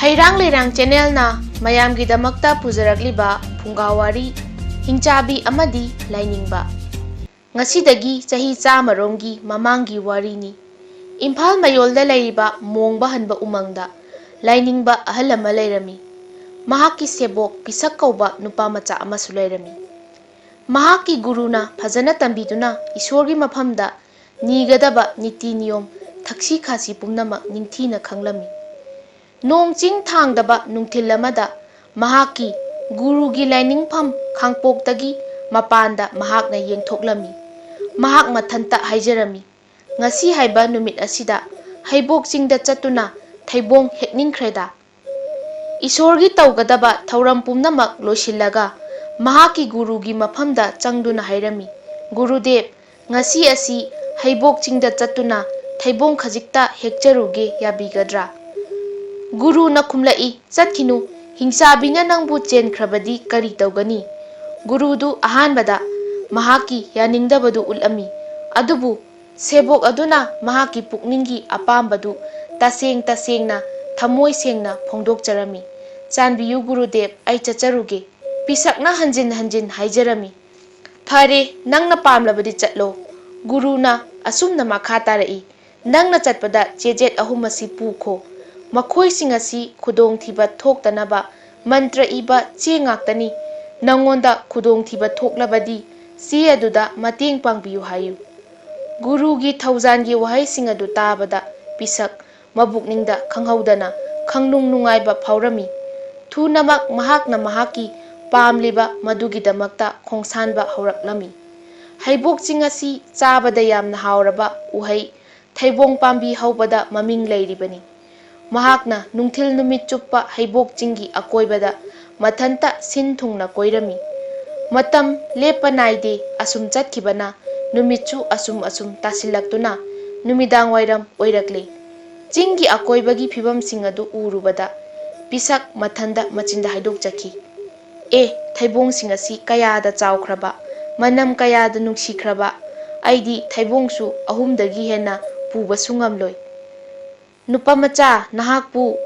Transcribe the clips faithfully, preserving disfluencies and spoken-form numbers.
ꯍꯩꯔꯥꯡ ꯂꯩꯔꯥꯡ ꯆꯦꯅꯦꯜꯅ ꯃꯌꯥꯝꯒꯤꯗꯃꯛꯇ ꯄꯨꯖꯔꯛꯂꯤꯕ ꯐꯨꯡꯒꯥ ꯋꯥꯔꯤ, ꯍꯤꯡꯆꯥꯕꯤ ꯑꯃꯗꯤ ꯂꯥꯏꯅꯤꯡꯕ꯫ ꯉꯁꯤꯗꯒꯤ ꯆꯍꯤ ꯆꯥꯃꯔꯣꯝꯒꯤ ꯃꯃꯥꯡꯒꯤ ꯋꯥꯔꯤꯅꯤ꯫ ꯏꯝꯐꯥꯜ ꯃꯌꯣꯜꯗ ꯂꯩꯔꯤꯕ ꯃꯣꯡꯕ ꯍꯟꯕ ꯎꯃꯪꯗ ꯂꯥꯏꯅꯤꯡꯕ ꯑꯍꯜ ꯑꯃ ꯂꯩꯔꯝꯃꯤ꯫ ꯃꯍꯥꯛꯀꯤ ꯁꯦꯕꯣꯛ ꯄꯤꯁꯛ ꯀꯧꯕ ꯅꯨꯄꯥ ꯃꯆꯥ ꯑꯃꯁꯨ ꯂꯩꯔꯝꯃꯤ꯫ ꯃꯍꯥꯛꯀꯤ ꯒꯨꯔꯨꯅ ꯐꯖꯅ ꯇꯝꯕꯤꯗꯨꯅ ꯏꯁꯣꯔꯒꯤ ꯃꯐꯝꯗ ꯅꯤꯒꯗꯕ ꯅꯤꯇꯤ ꯅꯤꯌꯣꯝ, ꯊꯛꯁꯤ ꯈꯥꯁꯤ ꯄꯨꯝꯅꯃꯛ ꯅꯤꯡꯊꯤꯅ ꯈꯪꯂꯝꯃꯤ꯫ ꯅꯣꯡ ꯆꯤꯡ ꯊꯥꯡꯗꯕ ꯅꯨꯡꯊꯤꯜ ꯑꯃꯗ ꯃꯍꯥꯛꯀꯤ ꯒꯨꯔꯨꯒꯤ ꯂꯥꯏꯅꯤꯡꯐꯝ ꯈꯥꯡꯄꯣꯛꯇꯒꯤ ꯃꯄꯥꯟꯗ ꯃꯍꯥꯛꯅ ꯌꯦꯡꯊꯣꯛꯂꯝꯃꯤ꯫ ꯃꯍꯥꯛ ꯃꯊꯟꯇ ꯍꯥꯏꯖꯔꯝꯃꯤ, "ꯉꯁꯤ ꯍꯥꯏꯕ ꯅꯨꯃꯤꯠ ꯑꯁꯤꯗ ꯍꯩꯕꯣꯛ ꯆꯤꯡꯗ ꯆꯠꯇꯨꯅ ꯊꯩꯕꯣꯡ ꯍꯦꯛꯅꯤꯡꯈ꯭ꯔꯦꯗ"꯫ ꯏꯁꯣꯔꯒꯤ ꯇꯧꯒꯗꯕ ꯊꯧꯔꯝ ꯄꯨꯝꯅꯃꯛ ꯂꯣꯏꯁꯤꯜꯂꯒ ꯃꯍꯥꯛꯀꯤ ꯒꯨꯔꯨꯒꯤ ꯃꯐꯝꯗ ꯆꯪꯗꯨꯅ ꯍꯥꯏꯔꯝꯃꯤ, "ꯒꯨꯔꯨꯗꯦꯕ, ꯉꯁꯤ ꯑꯁꯤ ꯍꯩꯕꯣꯛ ꯆꯤꯡꯗ ꯆꯠꯇꯨꯅ ꯊꯩꯕꯣꯡ ꯈꯖꯤꯛꯇ ꯍꯦꯛꯆꯔꯨꯒꯦ, ꯌꯥꯕꯤꯒꯗ꯭ꯔꯥ?" ꯒꯨꯔꯨꯅ ꯈꯨꯝꯂꯛꯏ, "ꯆꯠꯈꯤꯅꯨ, ꯍꯤꯡꯆꯥꯕꯤꯅ ꯅꯪꯕꯨ ꯆꯦꯟꯈ꯭ꯔꯕꯗꯤ ꯀꯔꯤ ꯇꯧꯒꯅꯤ?" ꯒꯨꯔꯨꯗꯨ ꯑꯍꯥꯟꯕꯗ ꯃꯍꯥꯛꯀꯤ ꯌꯥꯅꯤꯡꯗꯕꯗꯨ ꯎꯠꯂꯝꯃꯤ, ꯑꯗꯨꯕꯨ ꯁꯦꯕꯣꯛ ꯑꯗꯨꯅ ꯃꯍꯥꯛꯀꯤ ꯄꯨꯛꯅꯤꯡꯒꯤ ꯑꯄꯥꯝꯕꯗꯨ ꯇꯁꯦꯡ ꯇꯁꯦꯡꯅ ꯊꯃꯣꯏ ꯁꯦꯡꯅ ꯐꯣꯡꯗꯣꯛꯆꯔꯝꯃꯤ꯫ "ꯆꯥꯟꯕꯤꯌꯨ ꯒꯨꯔꯨꯗꯦꯕ, ꯑꯩ ꯆꯠꯆꯔꯨꯒꯦ"꯫ ꯄꯤꯁꯛꯅ ꯍꯟꯖꯤꯟ ꯍꯟꯖꯤꯟ ꯍꯥꯏꯖꯔꯝꯃꯤ, "ꯐꯔꯦ, ꯅꯪꯅ ꯄꯥꯝꯂꯕꯗꯤ ꯆꯠꯂꯣ"꯫ ꯒꯨꯔꯨꯅ ꯑꯁꯨꯝꯅ ꯃꯈꯥ ꯇꯥꯔꯛꯏ, "ꯅꯪꯅ ꯆꯠꯄꯗ ꯆꯦꯖꯦꯠ ꯑꯍꯨꯝ ꯑꯁꯤ ꯄꯨꯈꯣ꯫ ꯃꯈꯣꯏꯁꯤꯡ ꯑꯁꯤ ꯈꯨꯗꯣꯡꯊꯤꯕ ꯊꯣꯛꯇꯅꯕ ꯃꯟꯇ꯭ꯔ ꯏꯕ ꯆꯦ ꯉꯥꯛꯇꯅꯤ꯫ ꯅꯪꯉꯣꯟꯗ ꯈꯨꯗꯣꯡꯊꯤꯕ ꯊꯣꯛꯂꯕꯗꯤ ꯆꯦ ꯑꯗꯨꯗ ꯃꯇꯦꯡ ꯄꯥꯡꯕꯤꯌꯨ ꯍꯥꯏꯌꯨ"꯫ ꯒꯨꯔꯨꯒꯤ ꯊꯧꯖꯥꯟꯒꯤ ꯋꯥꯍꯩꯁꯤꯡ ꯑꯗꯨ ꯇꯥꯕꯗ ꯄꯤꯁꯛ ꯃꯕꯨꯛꯅꯤꯡꯗ ꯈꯪꯍꯧꯗꯅ ꯈꯪꯅꯨꯡ ꯅꯨꯡꯉꯥꯏꯕ ꯐꯥꯎꯔꯝꯃꯤ꯫ ꯊꯨꯅꯃꯛ ꯃꯍꯥꯛꯅ ꯃꯍꯥꯛꯀꯤ ꯄꯥꯝꯂꯤꯕ ꯃꯗꯨꯒꯤꯗꯃꯛꯇ ꯈꯣꯡꯁꯥꯟꯕ ꯍꯧꯔꯛꯂꯝꯃꯤ꯫ ꯍꯩꯕꯣꯛ ꯆꯤꯡ ꯑꯁꯤ ꯆꯥꯕꯗ ꯌꯥꯝꯅ ꯍꯥꯎꯔꯕ ꯎꯍꯩ ꯊꯩꯕꯣꯡ ꯄꯥꯝꯕꯤ ꯍꯧꯕꯗ ꯃꯃꯤꯡ ꯂꯩꯔꯤꯕꯅꯤ꯫ ꯃꯍꯥꯛꯅ ꯅꯨꯡꯊꯤꯜ ꯅꯨꯃꯤꯠ ꯆꯨꯞꯄ ꯍꯩꯕꯣꯛ ꯆꯤꯡꯒꯤ ꯑꯀꯣꯏꯕꯗ ꯃꯊꯟꯇ ꯁꯤꯟ ꯊꯨꯡꯅ ꯀꯣꯏꯔꯝꯃꯤ꯫ ꯃꯇꯝ ꯂꯦꯞꯄ ꯅꯥꯏꯗꯦ, ꯑꯁꯨꯝ ꯆꯠꯈꯤꯕꯅ ꯅꯨꯃꯤꯠꯁꯨ ꯑꯁꯨꯝ ꯑꯁꯨꯝ ꯇꯥꯁꯤꯜꯂꯛꯇꯨꯅ ꯅꯨꯃꯤꯗꯥꯡ ꯋꯥꯏꯔꯝ ꯑꯣꯏꯔꯛꯂꯦ꯫ ꯆꯤꯡꯒꯤ ꯑꯀꯣꯏꯕꯒꯤ ꯐꯤꯕꯝꯁꯤꯡ ꯑꯗꯨ ꯎꯔꯨꯕꯗ ꯄꯤꯁꯛ ꯃꯊꯟꯗ ꯃꯆꯤꯟꯗ ꯍꯥꯏꯗꯣꯛꯆꯈꯤ, "ꯑꯦ, ꯊꯩꯕꯣꯡꯁꯤꯡ ꯑꯁꯤ ꯀꯌꯥꯗ ꯆꯥꯎꯈ꯭ꯔꯕ, ꯃꯅꯝ ꯀꯌꯥꯗ ꯅꯨꯡꯁꯤꯈ꯭ꯔꯕ! ꯑꯩꯗꯤ ꯊꯩꯕꯣꯡꯁꯨ ꯑꯍꯨꯝꯗꯒꯤ ꯍꯦꯟꯅ ꯄꯨꯕꯁꯨ ꯉꯝꯂꯣꯏ"꯫ ꯅꯨꯄꯥ ꯃꯆꯥ, ꯅꯍꯥꯛꯄꯨ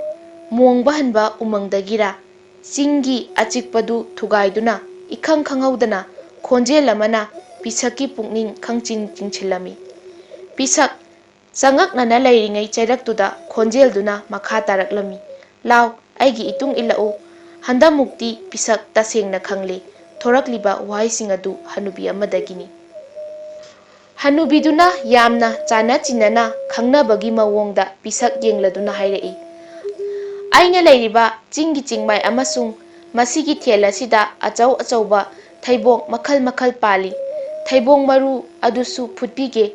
ꯃꯣꯡꯕ ꯍꯟꯕ ꯎꯃꯪꯗꯒꯤꯔꯥ, ꯆꯤꯡꯒꯤ ꯑꯆꯤꯛꯄꯗꯨ ꯊꯨꯒꯥꯏꯗꯨꯅ ꯏꯈꯪ ꯈꯪꯍꯧꯗꯅ ꯈꯣꯟꯖꯦꯜ ꯑꯃꯅ ꯄꯤꯁꯛꯀꯤ ꯄꯨꯛꯅꯤꯡ ꯈꯪꯆꯤꯡ ꯆꯤꯡꯁꯤꯜꯂꯝꯃꯤ꯫ ꯄꯤꯁꯛ ꯆꯉꯛꯅꯅ ꯂꯩꯔꯤꯉꯩ ꯆꯩꯔꯛꯇꯨꯗ ꯈꯣꯟꯖꯦꯜꯗꯨꯅ ꯃꯈꯥ ꯇꯥꯔꯛꯂꯝꯃꯤ, "ꯂꯥꯎ, ꯑꯩꯒꯤ ꯏꯇꯨꯡ ꯏꯜꯂꯛꯎ"꯫ ꯍꯟꯗꯛꯃꯨꯛꯇꯤ ꯄꯤꯁꯛ ꯇꯁꯦꯡꯅ ꯈꯪꯂꯦ ꯊꯣꯔꯛꯂꯤꯕ ꯋꯥꯍꯩꯁꯤꯡ ꯑꯗꯨ ꯍꯅꯨꯕꯤ ꯑꯃꯗꯒꯤꯅꯤ꯫ ꯍꯅꯨꯕꯤꯗꯨꯅ ꯌꯥꯝꯅ ꯆꯥꯟꯅ ꯆꯤꯟꯅꯅ ꯈꯪꯅꯕꯒꯤ ꯃꯑꯣꯡꯗ ꯄꯤꯁꯛ ꯌꯦꯡꯂꯗꯨꯅ ꯍꯥꯏꯔꯛꯏ, "ꯑꯩꯅ ꯂꯩꯔꯤꯕ ꯆꯤꯡꯒꯤ ꯆꯤꯡꯃꯥꯏ ꯑꯃꯁꯨꯡ ꯃꯁꯤꯒꯤ ꯊꯦꯜ ꯑꯁꯤꯗ ꯑꯆꯧ ꯑꯆꯧꯕ ꯊꯩꯕꯣꯡ ꯃꯈꯜ ꯃꯈꯜ ꯄꯥꯜꯂꯤ꯫ ꯊꯩꯕꯣꯡ ꯃꯔꯨ ꯑꯗꯨꯁꯨ ꯐꯨꯠꯄꯤꯒꯦ꯫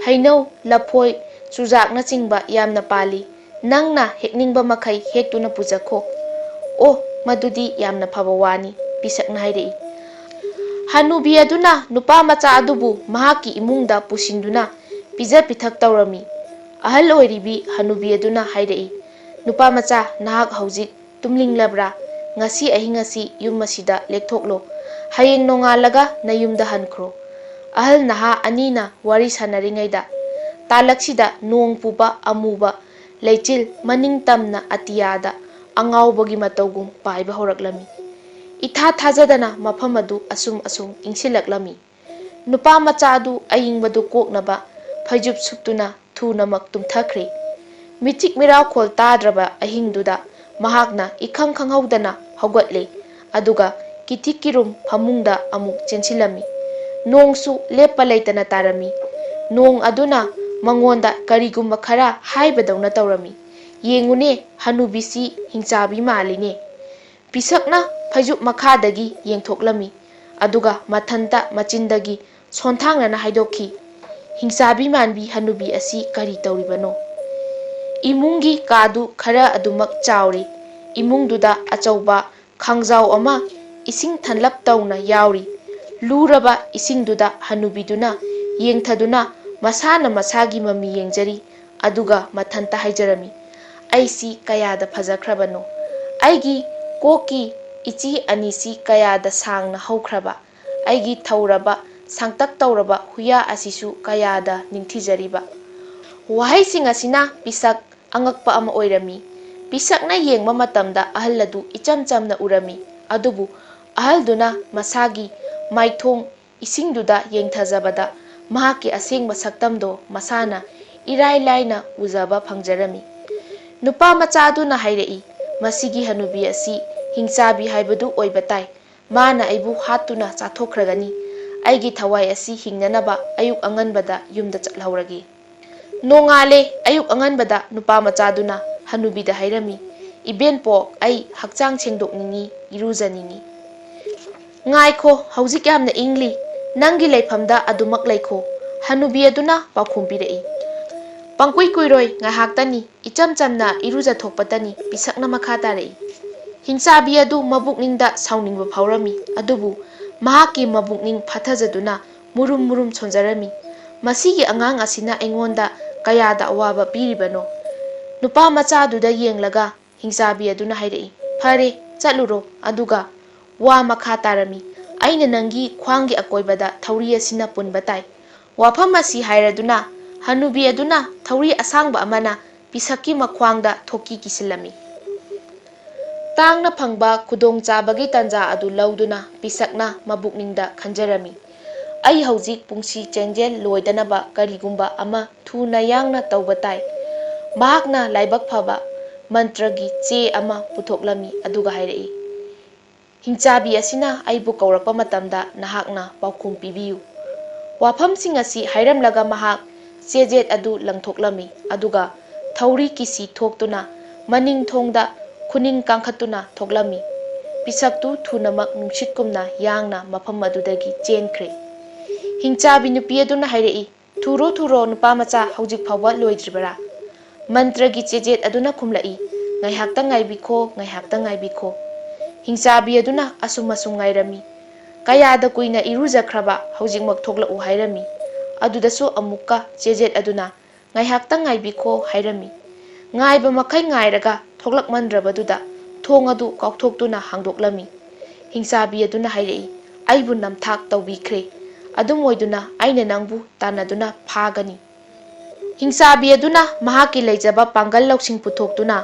ꯍꯩꯅꯧ, ꯂꯐꯣꯏ, ꯆꯨꯖꯥꯛꯅꯆꯤꯡꯕ ꯌꯥꯝꯅ ꯄꯥꯜꯂꯤ꯫ ꯅꯪꯅ ꯍꯦꯛꯅꯤꯡꯕ ꯃꯈꯩ ꯍꯦꯛꯇꯨꯅ ꯄꯨꯖꯈꯣ"꯫ "ꯑꯣ, ꯃꯗꯨꯗꯤ ꯌꯥꯝꯅ ꯐꯕ ꯋꯥꯅꯤ", ꯄꯤꯁꯛꯅ ꯍꯥꯏꯔꯛꯏ꯫ ꯍꯅꯨꯕꯤ ꯑꯗꯨꯅ ꯅꯨꯄꯥ ꯃꯆꯥ ꯑꯗꯨꯕꯨ ꯃꯍꯥꯛꯀꯤ ꯏꯃꯨꯡꯗ ꯄꯨꯁꯤꯟꯗꯨꯅ ꯄꯤꯖ ꯄꯤꯊꯛ ꯇꯧꯔꯝꯃꯤ꯫ ꯑꯍꯜ ꯑꯣꯏꯔꯤꯕꯤ ꯍꯅꯨꯕꯤ ꯑꯗꯨꯅ ꯍꯥꯏꯔꯛꯏ, "ꯅꯨꯄꯥ ꯃꯆꯥ, ꯅꯍꯥꯛ ꯍꯧꯖꯤꯛ ꯇꯨꯝꯅꯤꯡꯂꯕ꯭ꯔꯥ? ꯉꯁꯤ ꯑꯍꯤꯡ ꯑꯁꯤ ꯌꯨꯝ ꯑꯁꯤꯗ ꯂꯦꯛꯊꯣꯛꯂꯣ꯫ ꯍꯌꯦꯡ ꯅꯣꯡꯉꯥꯜꯂꯒ ꯅꯌꯨꯝꯗ ꯍꯟꯈ꯭ꯔꯣ"꯫ ꯑꯍꯜ ꯅꯍꯥ ꯑꯅꯤꯅ ꯋꯥꯔꯤ ꯁꯥꯟꯅꯔꯤꯉꯩꯗ, ꯇꯥꯂꯛꯁꯤꯗ ꯅꯣꯡ ꯄꯨꯕ ꯑꯃꯨꯕ ꯂꯩꯆꯤꯜ ꯃꯅꯤꯡ ꯇꯝꯅ ꯑꯇꯤꯌꯥꯗ ꯑꯉꯥꯎꯕꯒꯤ ꯃꯇꯧꯒꯨꯝ ꯄꯥꯏꯕ ꯍꯧꯔꯛꯂꯝꯃꯤ꯫ ꯏꯊꯥ ꯊꯥꯖꯗꯅ ꯃꯐꯝ ꯑꯗꯨ ꯑꯁꯨꯝ ꯑꯁꯨꯝ ꯏꯪꯁꯤꯜꯂꯛꯂꯝꯃꯤ꯫ ꯅꯨꯄꯥ ꯃꯆꯥ ꯑꯗꯨ ꯑꯏꯪꯕꯗꯨ ꯀꯣꯛꯅꯕ ꯐꯩꯖꯨꯞ ꯁꯨꯞꯇꯨꯅ ꯊꯨꯅꯃꯛ ꯇꯨꯝꯊꯈ꯭ꯔꯦ꯫ ꯃꯤꯆꯤꯛ ꯃꯤꯔꯥꯎꯈꯣꯜ ꯇꯥꯗ꯭ꯔꯕ ꯑꯍꯤꯡꯗꯨꯗ ꯃꯍꯥꯛꯅ ꯏꯈꯪ ꯈꯪꯍꯧꯗꯅ ꯍꯧꯒꯠꯂꯦ, ꯑꯗꯨꯒ ꯀꯤꯊꯤꯛ ꯀꯤꯔꯨꯝ ꯐꯃꯨꯡꯗ ꯑꯃꯨꯛ ꯆꯦꯟꯁꯤꯜꯂꯝꯃꯤ꯫ ꯅꯣꯡꯁꯨ ꯂꯦꯞꯄ ꯂꯩꯇꯅ ꯇꯥꯔꯝꯃꯤ꯫ ꯅꯣꯡ ꯑꯗꯨꯅ ꯃꯉꯣꯟꯗ ꯀꯔꯤꯒꯨꯝꯕ ꯈꯔ ꯍꯥꯏꯕꯗꯧꯅ ꯇꯧꯔꯝꯃꯤ꯫ "ꯌꯦꯡꯉꯨꯅꯦ, ꯍꯅꯨꯕꯤꯁꯤ ꯍꯤꯡꯆꯥꯕꯤ ꯃꯥꯜꯂꯤꯅꯦ"꯫ ꯄꯤꯁꯛꯅ ꯐꯩꯖꯨꯞ ꯃꯈꯥꯗꯒꯤ ꯌꯦꯡꯊꯣꯛꯂꯝꯃꯤ, ꯑꯗꯨꯒ ꯃꯊꯟꯇ ꯃꯆꯤꯟꯗꯒꯤ ꯁꯣꯟꯊꯥꯡꯅꯅ ꯍꯥꯏꯗꯣꯛꯈꯤ, "ꯍꯤꯡꯆꯥꯕꯤ ꯃꯥꯟꯕꯤ ꯍꯅꯨꯕꯤ ꯑꯁꯤ ꯀꯔꯤ ꯇꯧꯔꯤꯕꯅꯣ?" ꯏꯃꯨꯡꯒꯤ ꯀꯥꯗꯨ ꯈꯔ ꯑꯗꯨꯃꯛ ꯆꯥꯎꯔꯤ꯫ ꯏꯃꯨꯡꯗꯨꯗ ꯑꯆꯧꯕ ꯈꯥꯡꯖꯥꯎ ꯑꯃ ꯏꯁꯤꯡ ꯊꯟꯂꯞ ꯇꯧꯅ ꯌꯥꯎꯔꯤ꯫ ꯂꯨꯔꯕ ꯏꯁꯤꯡꯗꯨꯗ ꯍꯅꯨꯕꯤꯗꯨꯅ ꯌꯦꯡꯊꯗꯨꯅ ꯃꯁꯥꯅ ꯃꯁꯥꯒꯤ ꯃꯃꯤ ꯌꯦꯡꯖꯔꯤ꯫ ꯑꯗꯨꯒ ꯃꯊꯟꯇ ꯍꯥꯏꯖꯔꯝꯃꯤ, "ꯑꯩꯁꯤ ꯀꯌꯥꯗ ꯐꯖꯈ꯭ꯔꯕꯅꯣ! ꯑꯩꯒꯤ ꯀꯣꯛꯀꯤ ꯏꯆꯤ ꯑꯅꯤꯁꯤ ꯀꯌꯥꯗ ꯁꯥꯡꯅ ꯍꯧꯈ꯭ꯔꯕ! ꯑꯩꯒꯤ ꯊꯧꯔꯕ, ꯁꯥꯡꯇꯛ ꯇꯧꯔꯕ ꯍꯨꯌꯥ ꯑꯁꯤꯁꯨ ꯀꯌꯥꯗ ꯅꯤꯡꯊꯤꯖꯔꯤꯕ!" ꯋꯥꯍꯩꯁꯤꯡ ꯑꯁꯤꯅ ꯄꯤꯁꯛ ꯑꯉꯛꯄ ꯑꯃ ꯑꯣꯏꯔꯝꯃꯤ꯫ ꯄꯤꯁꯛꯅ ꯌꯦꯡꯕ ꯃꯇꯝꯗ ꯑꯍꯜ ꯑꯗꯨ ꯏꯆꯝ ꯆꯝꯅ ꯎꯔꯝꯃꯤ, ꯑꯗꯨꯕꯨ ꯑꯍꯜꯗꯨꯅ ꯃꯁꯥꯒꯤ ꯃꯥꯏꯊꯣꯡ ꯏꯁꯤꯡꯗꯨꯗ ꯌꯦꯡꯊꯖꯕꯗ ꯃꯍꯥꯛꯀꯤ ꯑꯁꯦꯡꯕ ꯁꯛꯇꯝꯗꯣ ꯃꯁꯥꯅ ꯏꯔꯥꯏ ꯂꯥꯏꯅ ꯎꯖꯕ ꯐꯪꯖꯔꯝꯃꯤ꯫ ꯅꯨꯄꯥ ꯃꯆꯥ ꯑꯗꯨꯅ ꯍꯥꯏꯔꯛꯏ, "ꯃꯁꯤꯒꯤ ꯍꯅꯨꯕꯤ ꯑꯁꯤ ꯍꯤꯡꯆꯥꯕꯤ ꯍꯥꯏꯕꯗꯨ ꯑꯣꯏꯕ ꯇꯥꯏ꯫ ꯃꯥꯅ ꯑꯩꯕꯨ ꯍꯥꯠꯇꯨꯅ ꯆꯥꯊꯣꯛꯈ꯭ꯔꯒꯅꯤ꯫ ꯑꯩꯒꯤ ꯊꯋꯥꯏ ꯑꯁꯤ ꯍꯤꯡꯅꯅꯕ ꯑꯌꯨꯛ ꯑꯉꯟꯕꯗ ꯌꯨꯝꯗ ꯆꯠꯍꯧꯔꯒꯦ꯫" ꯅꯣꯡꯉꯥꯜꯂꯦ꯫ ꯑꯌꯨꯛ ꯑꯉꯟꯕꯗ ꯅꯨꯄꯥ ꯃꯆꯥꯗꯨꯅ ꯍꯅꯨꯕꯤꯗ ꯍꯥꯏꯔꯝꯃꯤ, "ꯏꯕꯦꯟꯄꯣꯛ, ꯑꯩ ꯍꯛꯆꯥꯡ ꯁꯦꯡꯗꯣꯛꯅꯤꯡꯏ, ꯏꯔꯨꯖꯅꯤꯡꯏ꯫" "ꯉꯥꯏꯈꯣ, ꯍꯧꯖꯤꯛ ꯌꯥꯝꯅ ꯏꯪꯂꯤ꯫ ꯅꯪꯒꯤ ꯂꯩꯐꯝꯗ ꯑꯗꯨꯃꯛ ꯂꯩꯈꯣ꯫" ꯍꯅꯨꯕꯤ ꯑꯗꯨꯅ ꯄꯥꯎꯈꯨꯝ ꯄꯤꯔꯛꯏ꯫ "ꯄꯪꯀꯨꯏ ꯀꯨꯏꯔꯣꯏ, ꯉꯥꯏꯍꯥꯛꯇꯅꯤ꯫ ꯏꯆꯝ ꯆꯝꯅ ꯏꯔꯨꯖꯊꯣꯛꯄꯇꯅꯤ꯫" ꯄꯤꯁꯛꯅ ꯃꯈꯥ ꯇꯥꯔꯛꯏ꯫ ꯍꯤꯡꯆꯥꯕꯤ ꯑꯗꯨ ꯃꯕꯨꯛꯅꯤꯡꯗ ꯁꯥꯎꯅꯤꯡꯕ ꯐꯥꯎꯔꯝꯃꯤ, ꯑꯗꯨꯕꯨ ꯃꯍꯥꯛꯀꯤ ꯃꯕꯨꯛꯅꯤꯡ ꯐꯥꯊꯖꯗꯨꯅ ꯃꯨꯔꯨꯝ ꯃꯨꯔꯨꯝ ꯁꯣꯟꯖꯔꯝꯃꯤ꯫ "ꯃꯁꯤꯒꯤ ꯑꯉꯥꯡ ꯑꯁꯤꯅ ꯑꯩꯉꯣꯟꯗ ꯀꯌꯥꯗ ꯑꯋꯥꯕ ꯄꯤꯔꯤꯕꯅꯣ?" ꯅꯨꯄꯥ ꯃꯆꯥꯗꯨꯗ ꯌꯦꯡꯂꯒ ꯍꯤꯡꯆꯥꯕꯤ ꯑꯗꯨꯅ ꯍꯥꯏꯔꯛꯏ, "ꯐꯔꯦ, ꯆꯠꯂꯨꯔꯣ꯫" ꯑꯗꯨꯒ ꯋꯥ ꯃꯈꯥ ꯇꯥꯔꯝꯃꯤ, "ꯑꯩꯅ ꯅꯪꯒꯤ ꯈ꯭ꯋꯥꯡꯒꯤ ꯑꯀꯣꯏꯕꯗ ꯊꯧꯔꯤ ꯑꯁꯤꯅ ꯄꯨꯟꯕ ꯇꯥꯏ꯫ ꯋꯥꯐꯝ ꯑꯁꯤ ꯍꯥꯏꯔꯗꯨꯅ ꯍꯅꯨꯕꯤ ꯑꯗꯨꯅ ꯊꯧꯔꯤ ꯑꯁꯥꯡꯕ ꯑꯃꯅ ꯄꯤꯁꯛꯀꯤ ꯃꯈ꯭ꯋꯥꯡꯗ ꯊꯣꯛꯀꯤ ꯀꯤꯁꯤꯜꯂꯝꯃꯤ꯫" ꯇꯥꯡꯅ ꯐꯪꯕ ꯈꯨꯗꯣꯡꯆꯥꯕꯒꯤ ꯇꯥꯟꯖꯥ ꯑꯗꯨ ꯂꯧꯗꯨꯅ ꯄꯤꯁꯛꯅ ꯃꯕꯨꯛꯅꯤꯡꯗ ꯈꯟꯖꯔꯝꯃꯤ, "ꯑꯩ ꯍꯧꯖꯤꯛ ꯄꯨꯟꯁꯤ ꯆꯦꯟꯖꯦꯜ ꯂꯣꯏꯗꯅꯕ ꯀꯔꯤꯒꯨꯝꯕ ꯑꯃ ꯊꯨꯅ ꯌꯥꯡꯅ ꯇꯧꯕ ꯇꯥꯏ꯫" ꯃꯍꯥꯛꯅ ꯂꯥꯏꯕꯛ ꯐꯕ ꯃꯟꯇ꯭ꯔꯒꯤ ꯆꯦ ꯑꯃ ꯄꯨꯊꯣꯛꯂꯝꯃꯤ, ꯑꯗꯨꯒ ꯍꯥꯏꯔꯛꯏ, "ꯍꯤꯡꯆꯥꯕꯤ ꯑꯁꯤꯅ ꯑꯩꯕꯨ ꯀꯧꯔꯛꯄ ꯃꯇꯝꯗ ꯅꯍꯥꯛꯅ ꯄꯥꯎꯈꯨꯝ ꯄꯤꯕꯤꯌꯨ꯫" ꯋꯥꯐꯝꯁꯤꯡ ꯑꯁꯤ ꯍꯥꯏꯔꯝꯂꯒ ꯃꯍꯥꯛ ꯆꯦꯖꯦꯠ ꯑꯗꯨ ꯂꯪꯊꯣꯛꯂꯝꯃꯤ, ꯑꯗꯨꯒ ꯊꯧꯔꯤ ꯀꯤꯁꯤ ꯊꯣꯛꯇꯨꯅ ꯃꯅꯤꯡ ꯊꯣꯡꯗ ꯈꯨꯅꯤꯡ ꯀꯥꯡꯈꯠꯇꯨꯅ ꯊꯣꯛꯂꯝꯃꯤ꯫ ꯄꯤꯁꯛꯇꯨ ꯊꯨꯅꯃꯛ ꯅꯨꯡꯁꯤꯠꯀꯨꯝꯅ ꯌꯥꯡꯅ ꯃꯐꯝ ꯑꯗꯨꯗꯒꯤ ꯆꯦꯟꯈ꯭ꯔꯦ꯫ ꯍꯤꯡꯆꯥꯕꯤ ꯅꯨꯄꯤ ꯑꯗꯨꯅ ꯍꯥꯏꯔꯛꯏ, "ꯊꯨꯔꯣ, ꯊꯨꯔꯣ, ꯅꯨꯄꯥ ꯃꯆꯥ, ꯍꯧꯖꯤꯛ ꯐꯥꯎꯕ ꯂꯣꯏꯗ꯭ꯔꯤꯕꯔꯥ?" ꯃꯟꯇ꯭ꯔꯒꯤ ꯆꯦꯖꯦꯠ ꯑꯗꯨꯅ ꯈꯨꯝꯂꯛꯏ, "ꯉꯥꯏꯍꯥꯛꯇ ꯉꯥꯏꯕꯤꯈꯣ, ꯉꯥꯏꯍꯥꯛꯇ ꯉꯥꯏꯕꯤꯈꯣ꯫" ꯍꯤꯡꯆꯥꯕꯤ ꯑꯗꯨꯅ ꯑꯁꯨꯝ ꯑꯁꯨꯝ ꯉꯥꯏꯔꯝꯃꯤ꯫ ꯀꯌꯥꯗ ꯀꯨꯏꯅ ꯏꯔꯨꯖꯈ꯭ꯔꯕ, ꯍꯧꯖꯤꯛꯃꯛ ꯊꯣꯛꯂꯛꯎ ꯍꯥꯏꯔꯝꯃꯤ꯫ ꯑꯗꯨꯗꯁꯨ ꯑꯃꯨꯛꯀ ꯆꯦꯖꯦꯠ ꯑꯗꯨꯅ, "ꯉꯥꯏꯍꯥꯛꯇ ꯉꯥꯏꯕꯤꯈꯣ" ꯍꯥꯏꯔꯝꯃꯤ꯫ ꯉꯥꯏꯕ ꯃꯈꯩ ꯉꯥꯏꯔꯒ ꯊꯣꯛꯂꯛꯃꯟꯗ꯭ꯔꯕꯗꯨꯗ ꯊꯣꯡ ꯑꯗꯨ ꯀꯥꯎꯊꯣꯛꯇꯨꯅ ꯍꯥꯡꯗꯣꯛꯂꯝꯃꯤ꯫ ꯍꯤꯡꯆꯥꯕꯤ ꯑꯗꯨꯅ ꯍꯥꯏꯔꯛꯏ, "ꯑꯩꯕꯨ ꯅꯝꯊꯥꯛ ꯇꯧꯕꯤꯈ꯭ꯔꯦ꯫ ꯑꯗꯨꯝ ꯑꯣꯏꯗꯨꯅ ꯑꯩꯅ ꯅꯪꯕꯨ ꯇꯥꯟꯅꯗꯨꯅ ꯐꯥꯒꯅꯤ꯫" ꯍꯤꯡꯆꯥꯕꯤ ꯑꯗꯨꯅ ꯃꯍꯥꯛꯀꯤ ꯂꯩꯖꯕ ꯄꯥꯡꯒꯜ ꯂꯧꯁꯤꯡ ꯄꯨꯊꯣꯛꯇꯨꯅ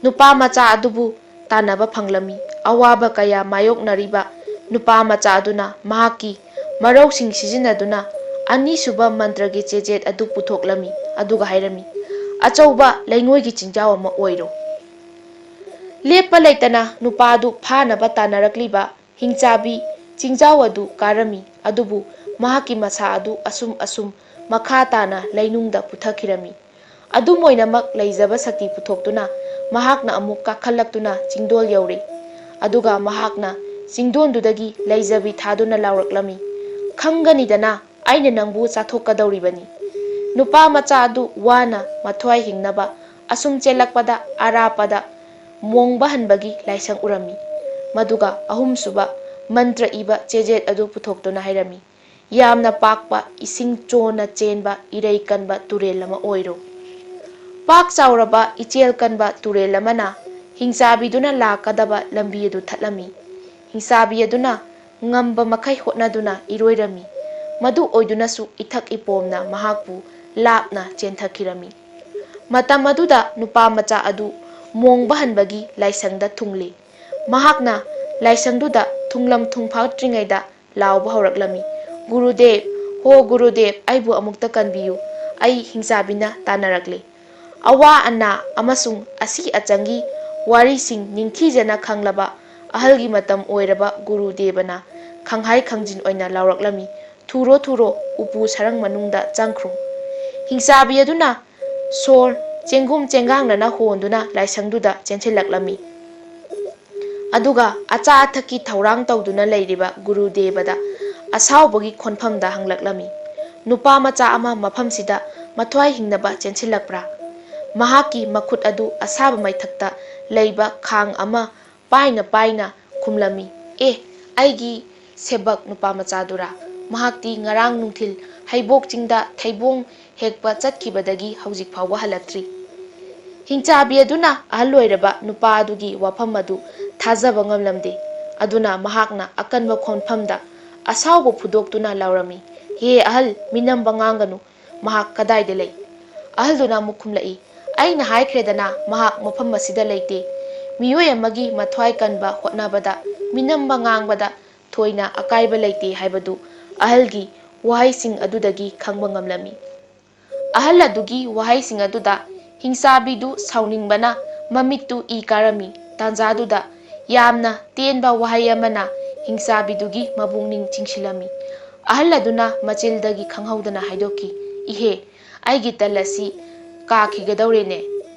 ꯅꯨꯄꯥ ꯃꯆꯥ ꯑꯗꯨꯕꯨ ꯇꯥꯟꯅꯕ ꯐꯪꯂꯝꯃꯤ꯫ ꯑꯋꯥꯕ ꯀꯌꯥ ꯃꯥꯌꯣꯛꯅꯔꯤꯕ ꯅꯨꯄꯥ ꯃꯆꯥ ꯑꯗꯨꯅ ꯃꯍꯥꯛꯀꯤ ꯃꯔꯧꯁꯤꯡ ꯁꯤꯖꯤꯟꯅꯗꯨꯅ ꯑꯅꯤꯁꯨꯕ ꯃꯟꯇ꯭ꯔꯒꯤ ꯆꯦꯖꯦꯠ ꯑꯗꯨ ꯄꯨꯊꯣꯛꯂꯝꯃꯤ, ꯑꯗꯨꯒ ꯍꯥꯏꯔꯝꯃꯤ, "ꯑꯆꯧꯕ ꯂꯩꯉꯣꯏꯒꯤ ꯆꯤꯡꯖꯥꯎ ꯑꯃ ꯑꯣꯏꯔꯣ"꯫ ꯂꯦꯞꯄ ꯂꯩꯇꯅ ꯅꯨꯄꯥ ꯑꯗꯨ ꯐꯥꯅꯕ ꯇꯥꯟꯅꯔꯛꯂꯤꯕ ꯍꯤꯡꯆꯥꯕꯤ ꯆꯤꯡꯖꯥꯎ ꯑꯗꯨ ꯀꯥꯔꯝꯃꯤ, ꯑꯗꯨꯕꯨ ꯃꯍꯥꯛꯀꯤ ꯃꯁꯥ ꯑꯗꯨ ꯑꯁꯨꯝ ꯑꯁꯨꯝ ꯃꯈꯥ ꯇꯥꯅ ꯂꯩꯅꯨꯡꯗ ꯄꯨꯊꯈꯤꯔꯝꯃꯤ꯫ ꯑꯗꯨꯝ ꯑꯣꯏꯅꯃꯛ, ꯂꯩꯖꯕ ꯁꯛꯇꯤ ꯄꯨꯊꯣꯛꯇꯨꯅ ꯃꯍꯥꯛꯅ ꯑꯃꯨꯛ ꯀꯥꯈꯠꯂꯛꯇꯨꯅ ꯆꯤꯡꯗꯣꯜ ꯌꯧꯔꯦ꯫ ꯑꯗꯨꯒ ꯃꯍꯥꯛꯅ ꯆꯤꯡꯗꯣꯟꯗꯨꯗꯒꯤ ꯂꯩꯖꯕꯤ ꯊꯥꯗꯨꯅ ꯂꯥꯎꯔꯛꯂꯝꯃꯤ, "ꯈꯪꯒꯅꯤꯗꯅ, ꯑꯩꯅ ꯅꯪꯕꯨ ꯆꯥꯊꯣꯛꯀꯗꯧꯔꯤꯕꯅꯤ"꯫ ꯅꯨꯄꯥ ꯃꯆꯥ ꯑꯗꯨ ꯋꯥꯅ ꯃꯊ꯭ꯋꯥꯏ ꯍꯤꯡꯅꯕ ꯑꯁꯨꯝ ꯆꯦꯜꯂꯛꯄꯗ, ꯑꯔꯥꯞꯄꯗ ꯃꯣꯡꯕ ꯍꯟꯕꯒꯤ ꯂꯥꯏꯁꯪ ꯎꯔꯝꯃꯤ꯫ ꯃꯗꯨꯒ ꯑꯍꯨꯝꯁꯨꯕ ꯃꯟꯇ꯭ꯔ ꯏꯕ ꯆꯦꯖꯦꯠ ꯑꯗꯨ ꯄꯨꯊꯣꯛꯇꯨꯅ ꯍꯥꯏꯔꯝꯃꯤ, "ꯌꯥꯝꯅ ꯄꯥꯛꯄ, ꯏꯁꯤꯡ ꯆꯣꯟꯅ ꯆꯦꯟꯕ, ꯏꯔꯩ ꯀꯟꯕ ꯇꯨꯔꯦꯜ ꯑꯃ ꯑꯣꯏꯔꯣ"꯫ ꯄꯥꯛ ꯆꯥꯎꯔꯕ, ꯏꯆꯦꯜ ꯀꯟꯕ ꯇꯨꯔꯦꯜ ꯑꯃꯅ ꯍꯤꯡꯆꯥꯕꯤꯗꯨꯅ ꯂꯥꯛꯀꯗꯕ ꯂꯝꯕꯤ ꯑꯗꯨ ꯊꯠꯂꯝꯃꯤ꯫ ꯍꯤꯡꯆꯥꯕꯤ ꯑꯗꯨꯅ ꯉꯝꯕ ꯃꯈꯩ ꯍꯣꯠꯅꯗꯨꯅ ꯏꯔꯣꯏꯔꯝꯃꯤ꯫ ꯃꯗꯨ ꯑꯣꯏꯗꯨꯅꯁꯨ ꯏꯊꯛ ꯏꯄꯣꯝꯅ ꯃꯍꯥꯛꯄꯨ ꯂꯥꯞꯅ ꯆꯦꯟꯊꯈꯤꯔꯝꯃꯤ꯫ ꯃꯇꯝ ꯑꯗꯨꯗ ꯅꯨꯄꯥ ꯃꯆꯥ ꯑꯗꯨ ꯃꯣꯡꯕ ꯍꯟꯕꯒꯤ ꯂꯥꯏꯁꯪꯗ ꯊꯨꯡꯂꯤ꯫ ꯃꯍꯥꯛꯅ ꯂꯥꯏꯁꯪꯗꯨꯗ ꯊꯨꯡꯂꯝ ꯊꯨꯡꯐꯥꯠꯇ꯭ꯔꯤꯉꯩꯗ ꯂꯥꯎꯕ ꯍꯧꯔꯛꯂꯝꯃꯤ, "ꯒꯨꯔꯨꯗꯦꯕ, ꯍꯣ ꯒꯨꯔꯨꯗꯦꯕ, ꯑꯩꯕꯨ ꯑꯃꯨꯛꯇ ꯀꯟꯕꯤꯌꯨ, ꯑꯩ ꯍꯤꯡꯆꯥꯕꯤꯅ ꯇꯥꯟꯅꯔꯛꯂꯦ"꯫ ꯑꯋꯥ ꯑꯅꯥ ꯑꯃꯁꯨꯡ ꯑꯁꯤ ꯑꯆꯪꯒꯤ ꯋꯥꯔꯤꯁꯤꯡ ꯅꯤꯡꯊꯤꯖꯅ ꯈꯪꯂꯕ ꯑꯍꯜꯒꯤ ꯃꯇꯝ ꯑꯣꯏꯔꯕ ꯒꯨꯔꯨꯗꯦꯕꯅ ꯈꯪꯍꯥꯏ ꯈꯪꯖꯤꯟ ꯑꯣꯏꯅ ꯂꯥꯎꯔꯛꯂꯝꯃꯤ, "ꯊꯨꯔꯣ, ꯊꯨꯔꯣ, ꯎꯄꯨ ꯁꯔꯪ ꯃꯅꯨꯡꯗ ꯆꯪꯈ꯭ꯔꯣ"꯫ ꯍꯤꯡꯆꯥꯕꯤ ꯑꯗꯨꯅ ꯁꯣꯔ ꯆꯦꯡꯒꯨꯝ ꯆꯦꯡꯒꯥꯡꯅꯅ ꯍꯣꯟꯗꯨꯅ ꯂꯥꯏꯁꯪꯗꯨꯗ ꯆꯦꯟꯁꯤꯜꯂꯛꯂꯝꯃꯤ꯫ ꯑꯗꯨꯒ ꯑꯆꯥ ꯑꯊꯛꯀꯤ ꯊꯧꯔꯥꯡ ꯇꯧꯗꯨꯅ ꯂꯩꯔꯤꯕ ꯒꯨꯔꯨꯗꯦꯕꯗ ꯑꯁꯥꯎꯕꯒꯤ ꯈꯣꯟꯐꯝꯗ ꯍꯪꯂꯛꯂꯝꯃꯤ, "ꯅꯨꯄꯥ ꯃꯆꯥ ꯑꯃ ꯃꯐꯝꯁꯤꯗ ꯃꯊ꯭ꯋꯥꯏ ꯍꯤꯡꯅꯕ ꯆꯦꯟꯁꯤꯜꯂꯛꯄ꯭ꯔꯥ?" ꯃꯍꯥꯛꯀꯤ ꯃꯈꯨꯠ ꯑꯗꯨ ꯑꯁꯥꯕ ꯃꯩꯊꯛꯇ ꯂꯩꯕ ꯈꯥꯡ ꯑꯃ ꯄꯥꯏꯅ ꯄꯥꯏꯅ ꯈꯨꯝꯂꯝꯃꯤ, "ꯑꯦ, ꯑꯩꯒꯤ ꯁꯦꯕꯛ ꯅꯨꯄꯥ ꯃꯆꯥꯗꯨꯔꯥ? ꯃꯍꯥꯛꯇꯤ ꯉꯔꯥꯡ ꯅꯨꯡꯊꯤꯜ ꯍꯩꯕꯣꯛ ꯆꯤꯡꯗ ꯊꯩꯕꯣꯡ ꯍꯦꯛꯄ ꯆꯠꯈꯤꯕꯗꯒꯤ ꯍꯧꯖꯤꯛ ꯐꯥꯎꯕ ꯍꯜꯂꯛꯇ꯭ꯔꯤ"꯫ ꯍꯤꯡꯆꯥꯕꯤ ꯑꯗꯨꯅ ꯑꯍꯜ ꯑꯣꯏꯔꯕ ꯅꯨꯄꯥ ꯑꯗꯨꯒꯤ ꯋꯥꯐꯝ ꯑꯗꯨ ꯊꯥꯖꯕ ꯉꯝꯂꯝꯗꯦ꯫ ꯑꯗꯨꯅ ꯃꯍꯥꯛꯅ ꯑꯀꯟꯕ ꯈꯣꯟꯐꯝꯗ ꯑꯁꯥꯎꯕ ꯐꯨꯗꯣꯛꯇꯨꯅ ꯂꯥꯎꯔꯝꯃꯤ, "ꯍꯦ ꯑꯍꯜ, ꯃꯤꯅꯝꯕ ꯉꯥꯡꯒꯅꯨ꯫ ꯃꯍꯥꯛ ꯀꯗꯥꯏꯗ ꯂꯩ?" ꯑꯍꯜꯗꯨꯅ ꯑꯃꯨꯛ ꯈꯨꯝꯂꯛꯏ, ꯑꯩꯅ ꯍꯥꯏꯈ꯭ꯔꯦꯗꯅ, ꯃꯍꯥꯛ ꯃꯐꯝ ꯑꯁꯤꯗ ꯂꯩꯇꯦ꯫ ꯃꯤꯑꯣꯏ ꯑꯃꯒꯤ ꯃꯊ꯭ꯋꯥꯏ ꯀꯟꯕ ꯍꯣꯠꯅꯕꯗ, ꯃꯤꯅꯝꯕ ꯉꯥꯡꯕꯗ ꯊꯣꯏꯅ ꯑꯀꯥꯏꯕ ꯂꯩꯇꯦ ꯍꯥꯏꯕꯗꯨ ꯑꯍꯜꯒꯤ ꯋꯥꯍꯩꯁꯤꯡ ꯑꯗꯨꯗꯒꯤ ꯈꯪꯕ ꯉꯝꯂꯝꯃꯤ꯫ ꯑꯍꯜ ꯑꯗꯨꯒꯤ ꯋꯥꯍꯩꯁꯤꯡ ꯑꯗꯨꯗ ꯍꯤꯡꯆꯥꯕꯤꯗꯨ ꯁꯥꯎꯅꯤꯡꯕꯅ ꯃꯃꯤꯠꯇꯨ ꯏ ꯀꯥꯔꯝꯃꯤ꯫ ꯇꯥꯟꯖꯥꯗꯨꯗ ꯌꯥꯝꯅ ꯇꯦꯟꯕ ꯋꯥꯍꯩ ꯑꯃꯅ ꯍꯤꯡꯆꯥꯕꯤꯗꯨꯒꯤ ꯃꯕꯨꯛꯅꯤꯡ ꯆꯤꯡꯁꯤꯜꯂꯝꯃꯤ꯫ ꯑꯍꯜ ꯑꯗꯨꯅ ꯃꯆꯤꯜꯗꯒꯤ ꯈꯪꯍꯧꯗꯅ ꯍꯥꯏꯗꯣꯛꯈꯤ, "ꯏꯍꯦ, ꯑꯩꯒꯤ ꯇꯜ ꯑꯁꯤ ꯀꯥꯈꯤꯒꯗꯧꯔꯦꯅꯦ!"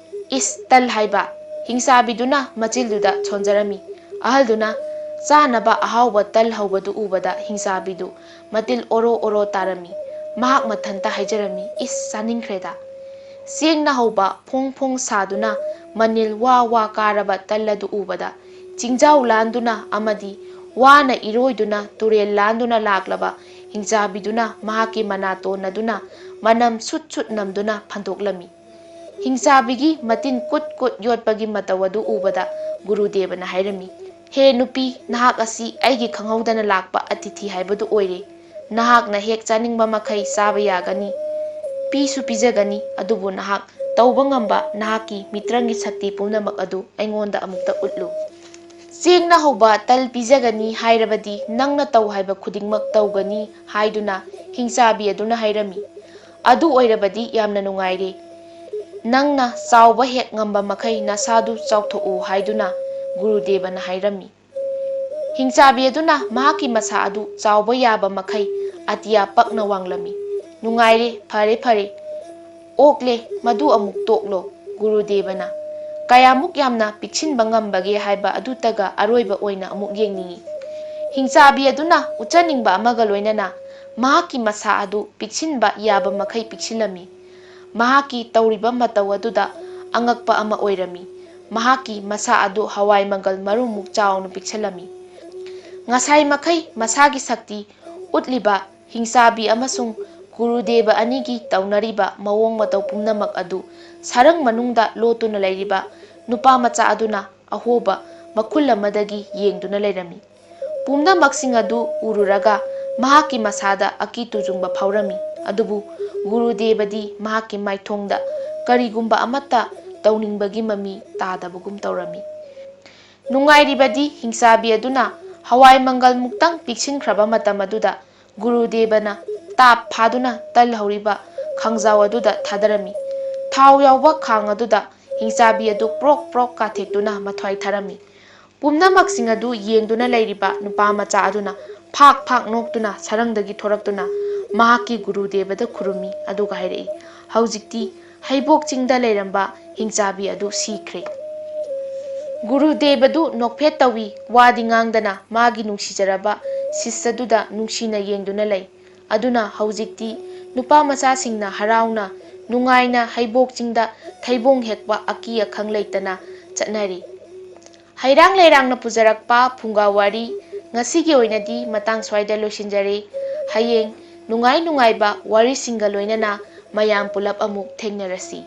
"ꯏꯁ, ꯇꯜ ꯍꯥꯏꯕ!" ꯍꯤꯡꯆꯥꯕꯤꯗꯨꯅ ꯃꯆꯤꯜꯗꯨꯗ ꯁꯣꯟꯖꯔꯝꯃꯤ꯫ ꯑꯍꯜꯗꯨꯅ ꯆꯥꯅꯕ ꯑꯍꯥꯎꯕ ꯇꯜ ꯍꯧꯕꯗꯨ ꯎꯕꯗ ꯍꯤꯡꯆꯥꯕꯤꯗꯨ ꯃꯇꯤꯜ ꯑꯣꯔꯣ ꯑꯣꯔꯣ ꯇꯥꯔꯝꯃꯤ꯫ ꯃꯍꯥꯛ ꯃꯊꯟꯇ ꯍꯥꯏꯖꯔꯝꯃꯤ, "ꯏꯁ, ꯆꯥꯅꯤꯡꯈ꯭ꯔꯦꯗ!" ꯆꯦꯡꯅ ꯍꯧꯕ ꯐꯣꯡ ꯐꯣꯡ ꯁꯥꯗꯨꯅ ꯃꯅꯤꯜ ꯋꯥ ꯋꯥ ꯀꯥꯔꯕ ꯇꯜ ꯑꯗꯨ ꯎꯕꯗ, ꯆꯤꯡꯖꯥꯎ ꯂꯥꯟꯗꯨꯅ ꯑꯃꯗꯤ ꯋꯥꯅ ꯏꯔꯣꯏꯗꯨꯅ ꯇꯨꯔꯦꯜ ꯂꯥꯟꯗꯨꯅ ꯂꯥꯛꯂꯕ ꯍꯤꯡꯆꯥꯕꯤꯗꯨꯅ ꯃꯍꯥꯛꯀꯤ ꯃꯅꯥꯇꯣꯟ ꯑꯗꯨꯅ ꯃꯅꯝ ꯁꯨꯠ ꯁꯨꯠ ꯅꯝꯗꯨꯅ ꯐꯟꯗꯣꯛꯂꯝꯃꯤ꯫ ꯍꯤꯡꯆꯥꯕꯤꯒꯤ ꯃꯇꯤꯟ ꯀꯨꯠ ꯀꯨꯠ ꯌꯣꯠꯄꯒꯤ ꯃꯇꯧ ꯑꯗꯨ ꯎꯕꯗ ꯒꯨꯔꯨꯗꯦꯕꯅ ꯍꯥꯏꯔꯝꯃꯤ, "ꯍꯦ ꯅꯨꯄꯤ, ꯅꯍꯥꯛ ꯑꯁꯤ ꯑꯩꯒꯤ ꯈꯪꯍꯧꯗꯅ ꯂꯥꯛꯄ ꯑꯇꯤꯊꯤ ꯍꯥꯏꯕꯗꯨ ꯑꯣꯏꯔꯦ꯫ ꯅꯍꯥꯛꯅ ꯍꯦꯛ ꯆꯥꯅꯤꯡꯕ ꯃꯈꯩ ꯆꯥꯕ ꯌꯥꯒꯅꯤ, ꯄꯤꯁꯨ ꯄꯤꯖꯒꯅꯤ, ꯑꯗꯨꯕꯨ ꯅꯍꯥꯛ ꯇꯧꯕ ꯉꯝꯕ ꯅꯍꯥꯛꯀꯤ ꯃꯤꯇ꯭ꯔꯪꯒꯤ ꯁꯛꯇꯤ ꯄꯨꯝꯅꯃꯛ ꯑꯗꯨ ꯑꯩꯉꯣꯟꯗ ꯑꯃꯨꯛꯇ ꯎꯠꯂꯨ꯫ ꯆꯦꯡꯅ ꯍꯧꯕ ꯇꯜ ꯄꯤꯖꯒꯅꯤ ꯍꯥꯏꯔꯕꯗꯤ ꯅꯪꯅ ꯇꯧ ꯍꯥꯏꯕ ꯈꯨꯗꯤꯡꯃꯛ ꯇꯧꯒꯅꯤ" ꯍꯥꯏꯗꯨꯅ ꯍꯤꯡꯆꯥꯕꯤ ꯑꯗꯨꯅ ꯍꯥꯏꯔꯝꯃꯤ꯫ "ꯑꯗꯨ ꯑꯣꯏꯔꯕꯗꯤ ꯌꯥꯝꯅ ꯅꯨꯡꯉꯥꯏꯔꯦ꯫ ꯅꯪꯅ ꯆꯥꯎꯕ ꯍꯦꯛ ꯉꯝꯕ ꯃꯈꯩ ꯅꯁꯥꯗꯨ ꯆꯥꯎꯊꯣꯛꯎ" ꯍꯥꯏꯗꯨꯅ ꯒꯨꯔꯨꯗꯦꯕꯅ ꯍꯥꯏꯔꯝꯃꯤ꯫ ꯍꯤꯡꯆꯥꯕꯤ ꯑꯗꯨꯅ ꯃꯍꯥꯛꯀꯤ ꯃꯁꯥ ꯑꯗꯨ ꯆꯥꯎꯕ ꯌꯥꯕ ꯃꯈꯩ ꯑꯇꯤꯌꯥ ꯄꯛꯅ ꯋꯥꯡꯂꯝꯃꯤ꯫ "ꯅꯨꯡꯉꯥꯏꯔꯦ, ꯐꯔꯦ, ꯐꯔꯦ꯫ ꯑꯣꯛꯂꯦ, ꯃꯗꯨ ꯑꯃꯨꯛ ꯇꯣꯛꯂꯣ", ꯒꯨꯔꯨꯗꯦꯕꯅ꯫ "ꯀꯌꯥꯃꯨꯛ ꯌꯥꯝꯅ ꯄꯤꯛꯁꯤꯟꯕ ꯉꯝꯕꯒꯦ ꯍꯥꯏꯕ ꯑꯗꯨꯇꯒ ꯑꯔꯣꯏꯕ ꯑꯣꯏꯅ ꯑꯃꯨꯛ ꯌꯦꯡꯅꯤꯡꯏ"꯫ ꯍꯤꯡꯆꯥꯕꯤ ꯑꯗꯨꯅ ꯎꯠꯆꯅꯤꯡꯕ ꯑꯃꯒ ꯂꯣꯏꯅꯅ ꯃꯍꯥꯛꯀꯤ ꯃꯁꯥ ꯑꯗꯨ ꯄꯤꯛꯁꯤꯟꯕ ꯌꯥꯕ ꯃꯈꯩ ꯄꯤꯛꯁꯤꯜꯂꯝꯃꯤ꯫ ꯃꯍꯥꯛꯀꯤ ꯇꯧꯔꯤꯕ ꯃꯇꯧ ꯑꯗꯨꯗ ꯑꯉꯛꯄ ꯑꯃ ꯑꯣꯏꯔꯝꯃꯤ꯫ ꯃꯍꯥꯛꯀꯤ ꯃꯁꯥ ꯑꯗꯨ ꯍꯋꯥꯏ ꯃꯪꯒꯜ ꯃꯔꯨꯃꯨꯛ ꯆꯥꯎꯅ ꯄꯤꯛꯁꯜꯂꯝꯃꯤ꯫ ꯉꯁꯥꯏ ꯃꯈꯩ ꯃꯁꯥꯒꯤ ꯁꯛꯇꯤ ꯎꯠꯂꯤꯕ ꯍꯤꯡꯆꯥꯕꯤ ꯑꯃꯁꯨꯡ ꯒꯨꯔꯨꯗꯦꯕ ꯑꯅꯤꯒꯤ ꯇꯧꯅꯔꯤꯕ ꯃꯑꯣꯡ ꯃꯇꯧ ꯄꯨꯝꯅꯃꯛ ꯑꯗꯨ ꯁꯔꯪ ꯃꯅꯨꯡꯗ ꯂꯣꯠꯇꯨꯅ ꯂꯩꯔꯤꯕ ꯅꯨꯄꯥ ꯃꯆꯥ ꯑꯗꯨꯅ ꯑꯍꯣꯕ ꯃꯈꯨꯜ ꯑꯃꯗꯒꯤ ꯌꯦꯡꯗꯨꯅ ꯂꯩꯔꯝꯃꯤ꯫ ꯄꯨꯝꯅꯃꯛꯁꯤꯡ ꯑꯗꯨ ꯎꯔꯨꯔꯒ ꯃꯍꯥꯛꯀꯤ ꯃꯁꯥꯗ ꯑꯀꯤ ꯇꯨꯖꯨꯡꯕ ꯐꯥꯎꯔꯝꯃꯤ꯫ ꯑꯗꯨꯕꯨ ꯒꯨꯔꯨꯗꯦꯕꯗꯤ ꯃꯍꯥꯛꯀꯤ ꯃꯥꯏꯊꯣꯡꯗ ꯀꯔꯤꯒꯨꯝꯕ ꯑꯃꯠꯇ ꯇꯧꯅꯤꯡꯕꯒꯤ ꯃꯃꯤ ꯇꯥꯗꯕꯒꯨꯝ ꯇꯧꯔꯝꯃꯤ꯫ ꯅꯨꯡꯉꯥꯏꯔꯤꯕꯗꯤ ꯍꯤꯡꯆꯥꯕꯤ ꯑꯗꯨꯅ ꯍꯋꯥꯏ ꯃꯪꯒꯜꯃꯨꯛꯇꯪ ꯄꯤꯛꯁꯤꯟꯈ꯭ꯔꯕ ꯃꯇꯝ ꯑꯗꯨꯗ ꯒꯨꯔꯨꯗꯦꯕꯅ ꯇꯥꯞ ꯐꯥꯗꯨꯅ ꯇꯜ ꯍꯧꯔꯤꯕ ꯈꯥꯡꯖꯥꯎ ꯑꯗꯨꯗ ꯊꯥꯗꯔꯝꯃꯤ꯫ ꯊꯥꯎ ꯌꯥꯎꯕ ꯈꯥꯡ ꯑꯗꯨꯗ ꯍꯤꯡꯆꯥꯕꯤ ꯑꯗꯨ ꯄ꯭ꯔꯣꯛ ꯄ꯭ꯔꯣꯛ ꯀꯥꯊꯦꯛꯇꯨꯅ ꯃꯊ꯭ꯋꯥꯏ ꯊꯥꯔꯝꯃꯤ꯫ ꯄꯨꯝꯅꯃꯛꯁꯤꯡ ꯑꯗꯨ ꯌꯦꯡꯗꯨꯅ ꯂꯩꯔꯤꯕ ꯅꯨꯄꯥ ꯃꯆꯥ ꯑꯗꯨꯅ ꯐꯥꯛ ꯐꯥꯛ ꯅꯣꯛꯇꯨꯅ ꯁꯔꯪꯗꯒꯤ ꯊꯣꯔꯛꯇꯨꯅ ꯃꯍꯥꯛꯀꯤ ꯒꯨꯔꯨꯗꯦꯕꯗ ꯈꯨꯔꯨꯝꯃꯤ, ꯑꯗꯨꯒ ꯍꯥꯏꯔꯛꯏ, "ꯍꯧꯖꯤꯛꯇꯤ ꯍꯩꯕꯣꯛ ꯆꯤꯡꯗ ꯂꯩꯔꯝꯕ ꯍꯤꯡꯆꯥꯕꯤ ꯑꯗꯨ ꯁꯤꯈ꯭ꯔꯦ"꯫ ꯒꯨꯔꯨꯗꯦꯕꯗꯨ ꯅꯣꯛꯐꯦꯠ ꯇꯧꯏ, ꯋꯥꯗꯤ ꯉꯥꯡꯗꯅ ꯃꯥꯒꯤ ꯅꯨꯡꯁꯤꯖꯔꯕ ꯁꯤꯁ꯭ꯌꯗꯨꯗ ꯅꯨꯡꯁꯤꯅ ꯌꯦꯡꯗꯨꯅ ꯂꯩ꯫ ꯑꯗꯨꯅ ꯍꯧꯖꯤꯛꯇꯤ ꯅꯨꯄꯥ ꯃꯆꯥꯁꯤꯡꯅ ꯍꯔꯥꯎꯅ ꯅꯨꯡꯉꯥꯏꯅ ꯍꯩꯕꯣꯛ ꯆꯤꯡꯗ ꯊꯩꯕꯣꯡ ꯍꯦꯛꯄ ꯑꯀꯤ ꯑꯈꯪ ꯂꯩꯇꯅ ꯆꯠꯅꯔꯤ꯫ ꯍꯩꯔꯥꯡ ꯂꯩꯔꯥꯡꯅ ꯄꯨꯖꯔꯛꯄ ꯐꯨꯡꯒꯥ ꯋꯥꯔꯤ ꯉꯁꯤꯒꯤ ꯑꯣꯏꯅꯗꯤ ꯃꯇꯥꯡ ꯁ꯭ꯋꯥꯏꯗ ꯂꯣꯏꯁꯤꯟꯖꯔꯦ꯫ ꯍꯌꯦꯡ ꯅꯨꯡꯉꯥꯏ ꯅꯨꯡꯉꯥꯏꯕ ꯋꯥꯔꯤꯁꯤꯡꯒ ꯂꯣꯏꯅꯅ ꯃꯌꯥꯝ ꯄꯨꯂꯞ ꯑꯃꯨꯛ ꯊꯦꯡꯅꯔꯁꯤ꯫